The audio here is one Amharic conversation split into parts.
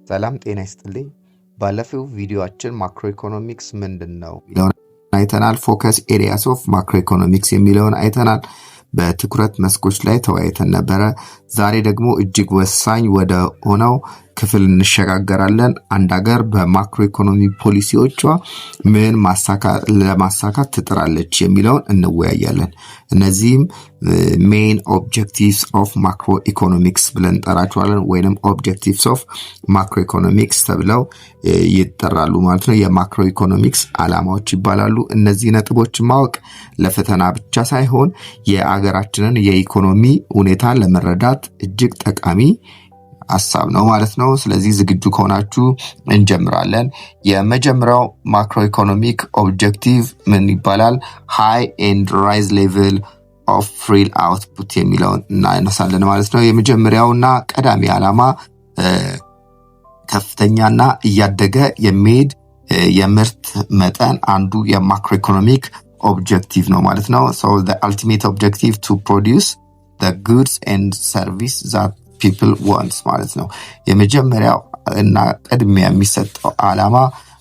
ሰላም ጤና ይስጥልኝ። ባለፈው ቪዲዮአችን macroeconomics ምንድን ነው የሚለውን አይተናል። Focus areas of macroeconomics የሚለውን አይተናል። በትኩረት መስኮች ላይ ተወያይተን ነበረ። ዛሬ ደግሞ እጅግ ወሳኝ ወደ ሆነው ክፍል እንሸጋገራለን። አንድ ሀገር በማክሮ ኢኮኖሚ ፖሊሲዎቿ ምን ለማሳካት ትጥራለች የሚለውን እንወያያለን። እነዚህም main objectives of macroeconomics ብለን እንጠራቸዋለን፣ ወይንም objectives of macroeconomics ተብለው ይጠራሉ ማለት ነው። የ macroeconomics ዓላማዎች ይባላሉ። እነዚህ ነጥቦች ማወቅ ለፈተና ብቻ ሳይሆን የአገራችንን የኢኮኖሚ ሁኔታ ለመረዳት እጅግ ጠቃሚ ሀሳብ ነው ማለት ነው። ስለዚህ ዝግጁ ከሆናችሁ እንጀምራለን። የመጀመሪያው macroeconomic objective ምን ይባላል? High and rise level of real output የሚለውን እናነሳለን ማለት ነው። የመጀመሪያውና ቀዳሚ ዓላማ ከፍተኛና እያደገ የሚሄድ የምርት መጠን አንዱ የ macroeconomic objective ነው ማለት ነው። So ultimate objective to produce goods and service that people wants ማለት ነው። የመጀመሪያው እና ቅድሚያ የሚሰጠው ዓላማ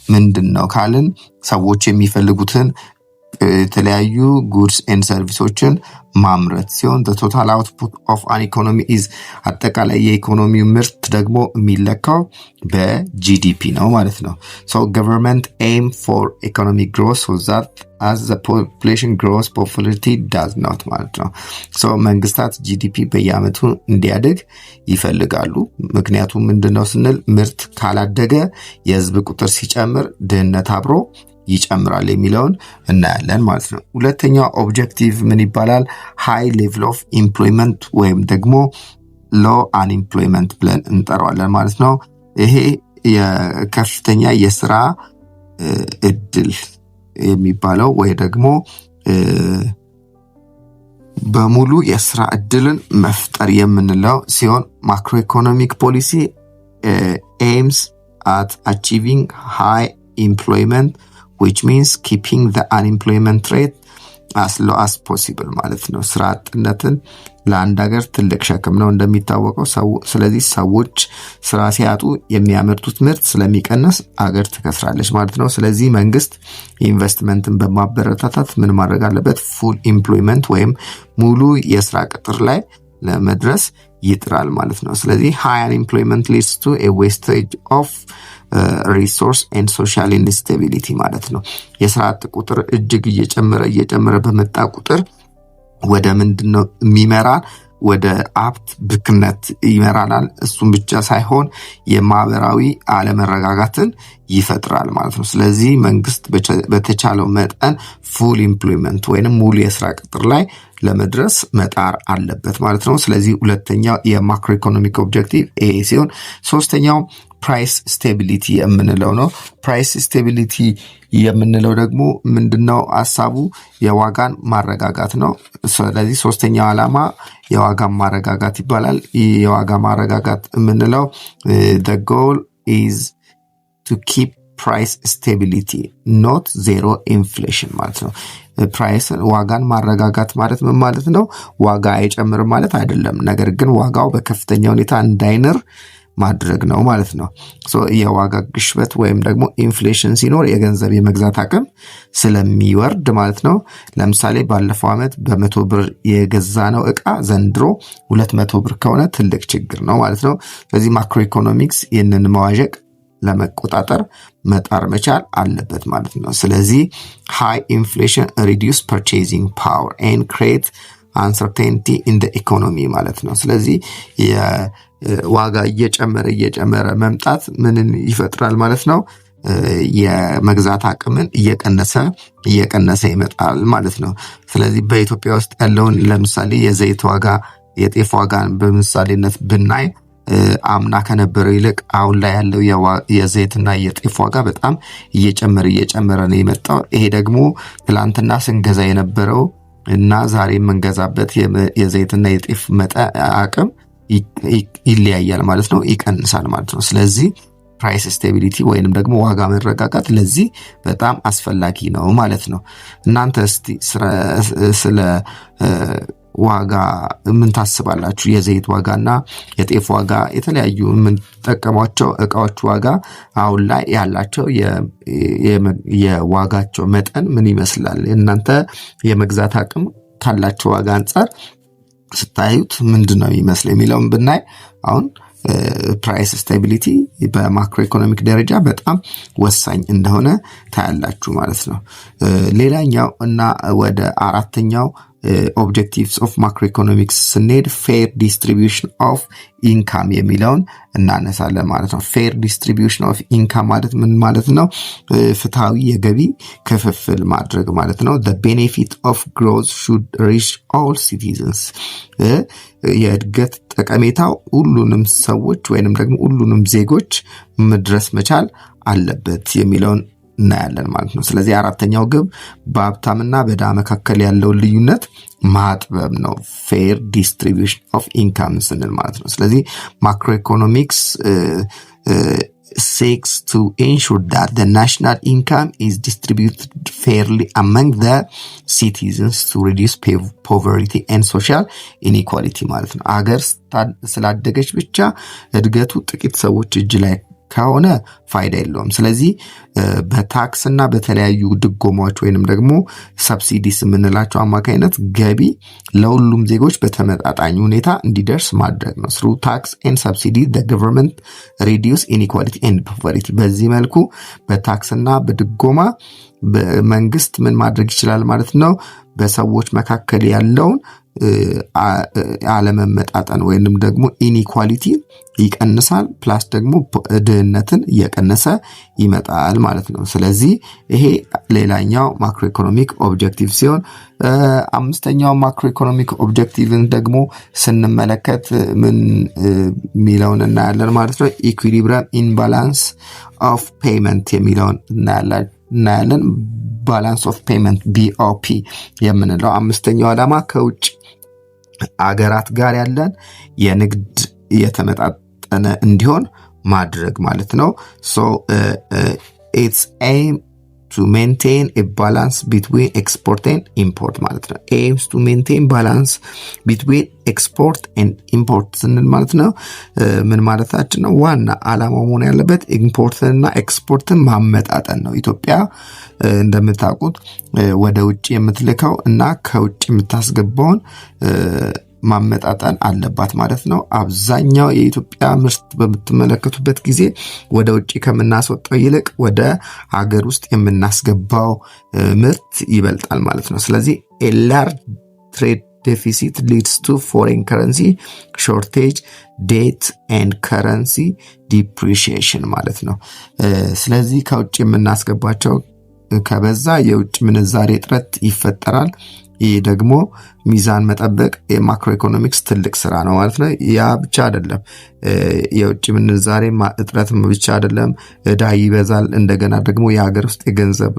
ምንድን ነው ካልን ሰዎች የሚፈልጉትን የተለያዩ goods and service ኦችን ማምረት ሲሆን total output of an economy is አጠቃላይ የኢኮኖሚው ምርት ደግሞ የሚለካው በ GDP ነው ማለት ነው። So government aim for economic growth so that as the population grows, poverty does not ማለት ነው። So መንግስታት GDP በየአመቱ እንዲያድግ ይፈልጋሉ። ምክንያቱም ምንድን ነው ስንል ምርት ካላደገ የህዝብ ቁጥር ሲጨምር ድህነት አብሮ ይጨምራል የሚለውን እናያለን ማለት ነው። ሁለተኛው objective ምን ይባላል? High level of employment ወይም ደግሞ low unemployment ብለን እንጠራዋለን ማለት ነው። ይሄ የከፍተኛ የስራ እድል የሚባለው ወይ ደግሞ በሙሉ የስራ እድልን መፍጠር የምንለው ሲሆን macroeconomic policy aims at achieving high employment, which means keeping the unemployment rate as low as possible ማለት ነው። ስራ አጥነትን ለአንድ ሀገር ትልቅ ሸክም ነው እንደሚታወቀው። ስለዚህ ሰዎች ስራ ሲያጡ የሚያመርቱት ምርት ስለሚቀንስ አገር ትከስራለች ማለት ነው። ስለዚህ መንግስት ኢንቨስትመንትን በማበረታታት ምን ማድረግ አለበት? Full employment ወይም ሙሉ የስራ ቅጥር ላይ ለመድረስ ይጥራል ማለት ነው። ስለዚህ high unemployment leads to wastage of resource and social instability ማለት ነው። የስራ አጥ ቁጥር እጅግ እየጨመረ እየጨመረ በመጣ ቁጥር ወደ ምንድን ነው የሚመራ? ወደ ሀብት ብክነት ይመራናል። እሱም ብቻ ሳይሆን የማህበራዊ አለመረጋጋትን ይፈጥራል ማለት ነው። ስለዚህ መንግስት በተቻለው መጠን full employment ወይንም ሙሉ የስራ ቅጥር ላይ ለመድረስ መጣር አለበት ማለት ነው። ስለዚህ ሁለተኛው የ macroeconomic objective ይሄ ሲሆን ሶስተኛው price stability የምንለው ነው። Price stability የምንለው ደግሞ ምንድነው? ሀሳቡ የዋጋን ማረጋጋት ነው። ስለዚህ ሶስተኛው ዓላማ የዋጋን ማረጋጋት ይባላል። ይህ የዋጋ ማረጋጋት የምንለው goal is to keep price stability, not zero inflation ማለት ነው። Price ን ዋጋን ማረጋጋት ማለት ምን ማለት ነው? ዋጋ አይጨምርም ማለት አይደለም። ነገር ግን ዋጋው በከፍተኛ ሁኔታ እንዳይንር ማድረግ ነው ማለት ነው። የዋጋ ግሽበት ወይም ደግሞ inflation ሲኖር የገንዘብ የመግዛት አቅም ስለሚወርድ ማለት ነው። ለምሳሌ ባለፈው ዓመት በ100 ብር የገዛነው እቃ ዘንድሮ 200 ብር ከሆነ ትልቅ ችግር ነው ማለት ነው። ስለዚህ macroeconomics ይህንን መዋዠቅ ለመቆጣጠር መጣር መቻል አለበት ማለት ነው። ስለዚህ high inflation reduce purchasing power and create uncertainty in economy ማለት ነው። ስለዚህ የዋጋ እየጨመረ እየጨመረ መምጣት ምንን ይፈጥራል ማለት ነው? የመግዛት አቅምን እየቀነሰ እየቀነሰ ይመጣል ማለት ነው። ስለዚህ በኢትዮጵያ ውስጥ ያለውን ለምሳሌ የዘይት ዋጋ፣ የጤፍ ዋጋን በምሳሌነት ብናይ አምና ከነበረው ይልቅ አሁን ላይ ያለው የዘይትና የጤፍ ዋጋ በጣም እየጨመረ እየጨመረ ነው የመጣው። ይሄ ደግሞ ትላንትና ስንገዛ የነበረው እና ዛሬ የምንገዛበት የዘይትና የጤፍ መጠን አቅም ይለያያል ማለት ነው፣ ይቀንሳል ማለት ነው። ስለዚህ price stability ወይንም ደግሞ ዋጋ መረጋጋት ለዚህ በጣም አስፈላጊ ነው ማለት ነው። እናንተ እስቲ ስለ ዋጋ ምን ታስባላችሁ? የዘይት ዋጋና የጤፍ ዋጋ፣ የተለያዩ የምንጠቀሟቸው እቃዎች ዋጋ አሁን ላይ ያላቸው የዋጋቸው መጠን ምን ይመስላል? እናንተ የመግዛት አቅም ካላቸው ዋጋ አንጻር ስታዩት ምንድን ነው የሚመስለው የሚለውን ብናይ አሁን price stability በ macroeconomic ደረጃ በጣም ወሳኝ እንደሆነ ታያላችሁ ማለት ነው። ሌላኛው እና ወደ አራተኛው objectives of macroeconomics ስንሄድ fair distribution of income የሚለውን እናነሳለን ማለት ነው። Fair distribution of income ማለት ምን ማለት ነው? ፍትሐዊ የገቢ ክፍፍል ማድረግ ማለት ነው። Benefit of growth should reach all citizens። የእድገት ጠቀሜታው ሁሉንም ሰዎች ወይንም ደግሞ ሁሉንም ዜጎች መድረስ መቻል አለበት የሚለውን እናያለን ማለት ነው። ስለዚህ አራተኛው ግብ በሀብታምና በድሃ መካከል ያለውን ልዩነት ማጥበብ ነው። Fair distribution of income ስንል ማለት ነው። ስለዚህ macroeconomics seeks to ensure that the national income is distributed fairly among the citizens to reduce poverty and social inequality ማለት ነው። አገር ስላደገች ብቻ እድገቱ ጥቂት ሰዎች እጅ ላይ ከሆነ ፋይዳ የለውም። ስለዚህ በ tax እና በተለያዩ ድጎማዎች ወይንም ደግሞ subsidies የምንላቸው አማካኝነት ገቢ ለሁሉም ዜጎች በተመጣጣኝ ሁኔታ እንዲደርስ ማድረግ ነው። Through tax and subsidy government reduce inequality and poverty። በዚህ መልኩ በ tax እና በድጎማ መንግስት ምን ማድረግ ይችላል ማለት ነው? በሰዎች መካከል ያለውን አለመመጣጠን ወይንም ደግሞ inequality ይቀንሳል፣ plus ደግሞ ድህነትን እየቀነሰ ይመጣል ማለት ነው። ስለዚህ ይሄ ሌላኛው macroeconomic objective ሲሆን አምስተኛው macroeconomic objective ን ደግሞ ስንመለከት ምን የሚለውን እናያለን ማለት ነው። Equilibrium in balance of payment የሚለውን እናያለን። Balance of payment፣ BOP የምንለው አምስተኛው ዓላማ ከውጭ አገራት ጋር ያለን የንግድ የተመጣጠነ እንዲሆን ማድረግ ማለት ነው። So it's aim to maintain a balance between export and import ማለት ነው። Aims to maintain balance between export and import ስንል ማለት ነው ምን ማለታችን ነው? ዋና ዓላማው መሆን ያለበት import ንና export ን ማመጣጠን ነው። ኢትዮጵያ እንደምታውቁት ወደ ውጭ የምትልከው እና ከውጭ የምታስገባውን ማመጣጠን አለባት ማለት ነው። አብዛኛው የኢትዮጵያ ምርት በምትመለከቱበት ጊዜ ወደ ውጭ ከምናስወጣው ይልቅ ወደ ሀገር ውስጥ የምናስገባው ምርት ይበልጣል ማለት ነው። ስለዚህ a large trade deficit leads to foreign currency shortage, debt and currency depreciation ማለት ነው። ስለዚህ ከውጭ የምናስገባቸው ከበዛ የውጭ ምንዛሬ እጥረት ይፈጠራል። ይህ ደግሞ ሚዛን መጠበቅ የ macroeconomics ትልቅ ስራ ነው ማለት ነው። ያ ብቻ አይደለም፣ የውጭ ምንዛሬ እጥረት ብቻ አይደለም፣ እዳ ይበዛል። እንደገና ደግሞ የሀገር ውስጥ የገንዘብ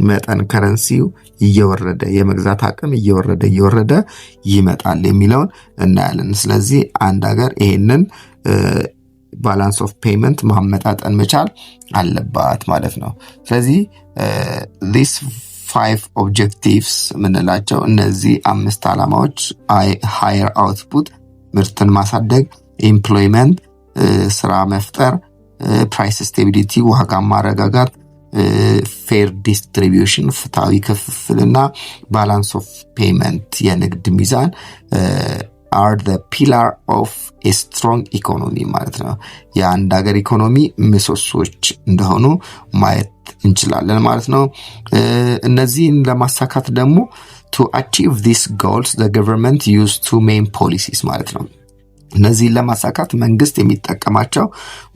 መጠን currency ው እየወረደ፣ የመግዛት አቅም እየወረደ እየወረደ ይመጣል የሚለውን እናያለን። ስለዚህ አንድ ሀገር ይሄንን balance of payment ማመጣጠን መቻል አለባት ማለት ነው። ስለዚህ these five objectives የምንላቸው እነዚህ አምስት ዓላማዎች higher output ምርትን ማሳደግ፣ employment ስራ መፍጠር፣ price stability ዋጋ ማረጋጋት፣ fair distribution ፍትሐዊ ክፍፍልና balance of payment የንግድ ሚዛን are pillar of strong economy ማለት ነው። የአንድ ሀገር ኢኮኖሚ ምሰሶዎች እንደሆኑ ማየት እንችላለን ማለት ነው። እነዚህን ለማሳካት ደግሞ to achieve these goals government use two main policies ማለት ነው። እነዚህን ለማሳካት መንግስት የሚጠቀማቸው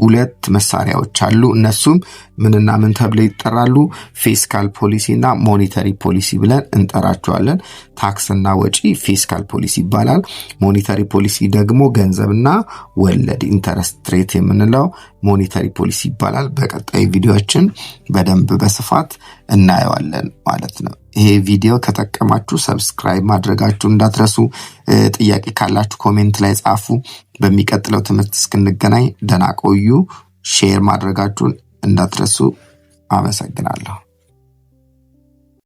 ሁለት መሳሪያዎች አሉ። እነሱም ምንና ምን ተብለው ይጠራሉ? Fiscal policy እና monetary policy ብለን እንጠራቸዋለን። Tax ና ወጪ fiscal policy ይባላል። Monetary policy ደግሞ ገንዘብና ወለድ interest rate የምንለው monetary policy ይባላል። በቀጣይ ቪዲዮችን በደንብ በስፋት እናየዋለን ማለት ነው። ይሄ ቪዲዮ ከጠቀማችሁ subscribe ማድረጋችሁ እንዳትረሱ። ጥያቄ ካላችሁ comment ላይ ጻፉ። በሚቀጥለው ትምህርት እስክንገናኝ ደህና ቆዩ። Share ማድረጋችሁን እንዳትረሱ። አመሰግናለሁ።